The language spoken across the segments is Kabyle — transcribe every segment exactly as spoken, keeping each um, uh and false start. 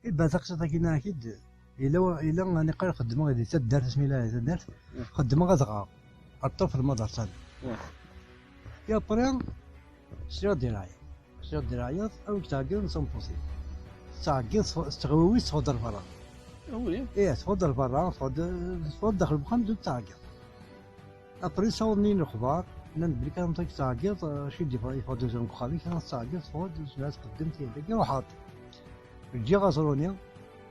Iba taqsiṭ-agi nniɣ-ak-id, yella wa-, yella aniqal xeddmeɣ di taddart, asmi la di taddart, xeddmeɣ adɣaɣ, aṭṭuf lmadersa. Et après, sliɣ-d i leɛyaḍ. Sliɣ-d i leɛyaḍ, awi k-tɛeggiḍ n s'impossible. Tettɛeggiḍ, tettɣ-, tettɣiwiwi, tettɣuḍ ar berra. Ah oui. Ih, tettɣuḍ ar berra, tettɣuḍ, tettɣuḍ daxel uxxam, d tettɛeggiḍ. Après, sawḍen-iyi lexbar, nnan-d belli kan tettɛeggiḍ, eh, acu i d-yeffeɣ, yeffeɣ-d uzrem deg uxxam-ik, kan tettɛeggiḍ, teffeɣ-d, tezmer txeddem, tirga, ruḥeɣ-d. Ǧǧiɣ aẓru-nni,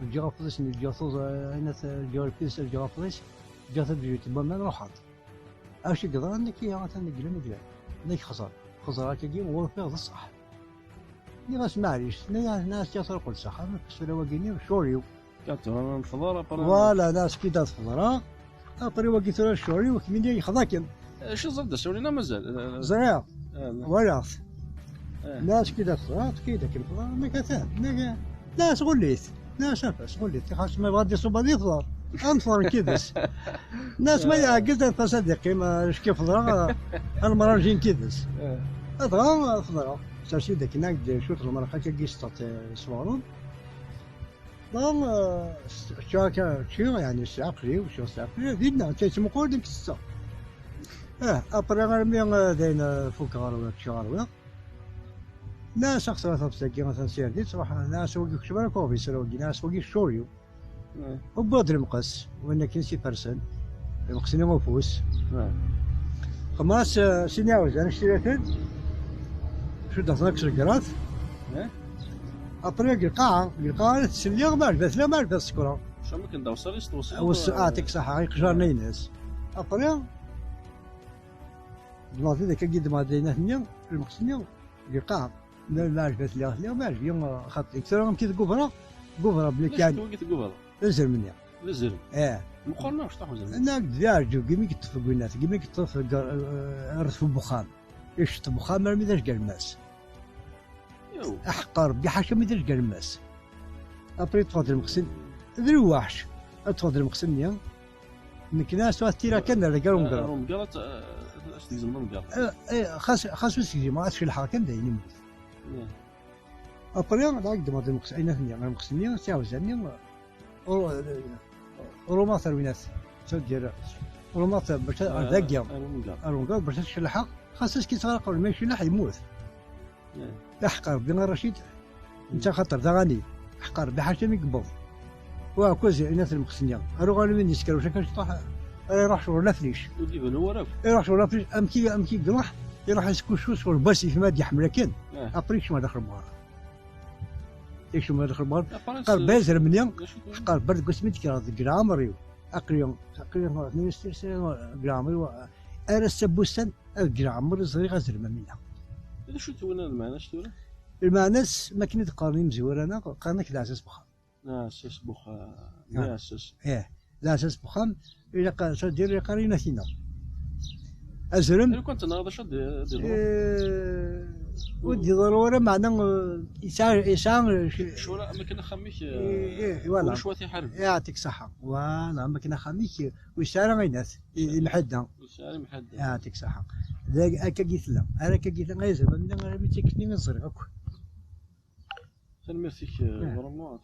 ǧǧiɣ afḍis-nni, ǧǧiɣ tuẓ-, ayen at-, ǧǧiɣ lpis, ǧǧiɣ afḍis, ǧǧiɣ tabejrit n waman, ruḥeɣ-d. Acu i yeḍran, nekki atan deg lmidya, nekk xẓer, xẓer akkagi, ur ufiɣ d ṣṣeḥ. Nniɣ-as: "Maɛlic", nniɣ-as: "Nniɣ-as, tura qqel s axxam, tura wagi-nni d ccɣel-iw." Voilà, nniɣ-as: "Kida tfeḍreɣ, après wagi tura d ccɣel-iw, kemmini yexḍa-kem." Acu ẓriɣ d ccɣel-ina mazal? Ẓriɣ, walaɣ-t. Nniɣ-as: "Kida tfeḍreɣ, kida kem feḍreɣ, nekk atan, nekk, nniɣ-as: ɣullit." Nniɣ-as: "Anef-as, ɣullit, xas ma yebɣa ad iṣubb ad ifḍer, ad nefḍer nekk yid-s." Nniɣ-as: "Ma iɛeggeḍ, anef-as ad iqqim, eh, ack-it feḍreɣ, eh, ad nemranji nekk yid-s." Dɣa, eh, feḍreɣ. Sers-iyi-d akken ad d-cwiṭ lemraq akkagi s ṭaṭ, eh, s uɣrum. Dɣa, eh, s-, ččiɣ akka, ččiɣ, yeɛni s leɛqel-iw, ččiɣ s leɛqel-iw, dinna, d tayet meqqren nekk tetteɣ. Eh, après armi, eh, d ayen, eh, fukeɣ ɣer, ččiɣ ɣer wiḍ. Nniɣ-as: "Axeṣṣar tabṣa-agi, atan s yirdi, truḥ." Nniɣ-as: "Wagi kečč ara kuɣ-, wagi." Nniɣ-as: "Wagi ccɣel-iw." Wwiɣ-d lemqes, win akken s ifersen, lemqes-nni ufus. Qemmeɣ-as, eh, sin iɛawzan, cciraten, cuddeɣ-ten akk s lgrat. Après, deg lqaɛa, deg lqaɛa ara ttselliɣ, ma ɛǧbat la, ma ɛǧbat sekreɣ. Amek n dawsa i s-tewṣiḍ? Wes-, eh, aɛṭik ṣaḥa, iqejaren-ines. Après, ddmeɣ-t-id akkagi, ddmeɣ-d ayennat-nni, lmeqs-nni, deg lqaɛa. Ma, ma ɛǧbat liɣ, liɣ, ma ɛǧb-iyi, xaṭi. Tura amek i tgubreɣ? Gubreɣ belli kan. D acu-t wagi tgubreḍ? D azrem-nni. D azrem? Eh. Meqqer neɣ mecṭuḥ uzrem? Nniɣ-ak-d d aɛǧeb, imi yeṭṭef deg winnat, imi yeṭṭef deg, eh, rref n wexxam. Iceṭṭ wexxam armi d acgalmas. Aḥeqqar Rebbi, ḥaca mi d acgalmas. Après, ṭṭfeɣ-d lmeqsen, d lweḥc. Ad ṭṭfeɣ-d lmeqsen-nni. Nekk nniɣ-as: "Tura tira kan, ar deg arumgaṛ." Arumgaṛ, ad t-, ad s-tegzem arumgaṛ. Eh, eh, xas, xas ur s-tegzim, ad t-celḥeɣ kan, d ayen imut. Après, dɣa ddmeɣ-d lmeqs-, ayennat-nni, lmeqs-nni, tiɛawza-nni, ur-, rumaɣ terwinat, ttuddir, rumaɣ bac a-, dagi, arumgaṛ, bac ad t-celḥeɣ, xas aski ttɣaraqeɣ, ma icelḥeɣ, yemmut. Aḥeqqar Rebbi a Racid, netta xaṭer d aɣani, aḥeqqar Rebbi ḥaca mi yewweḍ. Wa akkuz inat lmeqs-nni, ar uɣal mi d-yesker ucakal ciṭuḥ, ara iruḥ ccɣel laflic. Ur d-iban wara akk. Iruḥ ccɣel laflic, amek i, amek i iruḥ, iruḥ iskuccu ccɣel n wasif, ma d-iḥmel akken, après yekcem ar daxel lmeɣreb. Yekcem ar daxel lmeɣreb. Aḥeqqar Rebbi azrem-nni, aḥeqqar Rebbi deg wasmi d-kkreɣ deg leɛmer-iw. Aql-i, aql-i, deg leɛmer-iw, ar ass-a n wussan, Deg leɛmer ẓriɣ azrem am winna. D acu-t winna lmeɛna-s tura? Lmeɛna-s, mi akken i d-qqaren yimezwura-nneɣ, qqaren-ak d aɛessas n wexxam. D aɛessas n wexxam, d aɛessas. Ih, d aɛessas n wexxam, ilaq, c'est-à-dire, ilaq ara inat-ina. Azrem. Lukan tenɣiḍ acu ad d-, ad d-yeḍru? Eh, ur d-yeḍru ara, meɛna, eh, yesɛa, yesɛa, eh, ccwal am akken axxam-ik, eh, eh, eh, voilà. Ulac wat iḥareb. Yeɛṭik ṣṣeḥḥa. Voilà, am akken axxam-ik, eh, ur yesɛi ara inat, i, imḥadda. Ur yesɛi ara imḥadda. Yeɛṭik ṣṣeḥḥa. D ag-, akkagi tella. Ar akkagi tella, ay azrem, am winna, armi d tikkelt-nni i ẓriɣ akk. Tanemmirt-ik, eh, vraiment.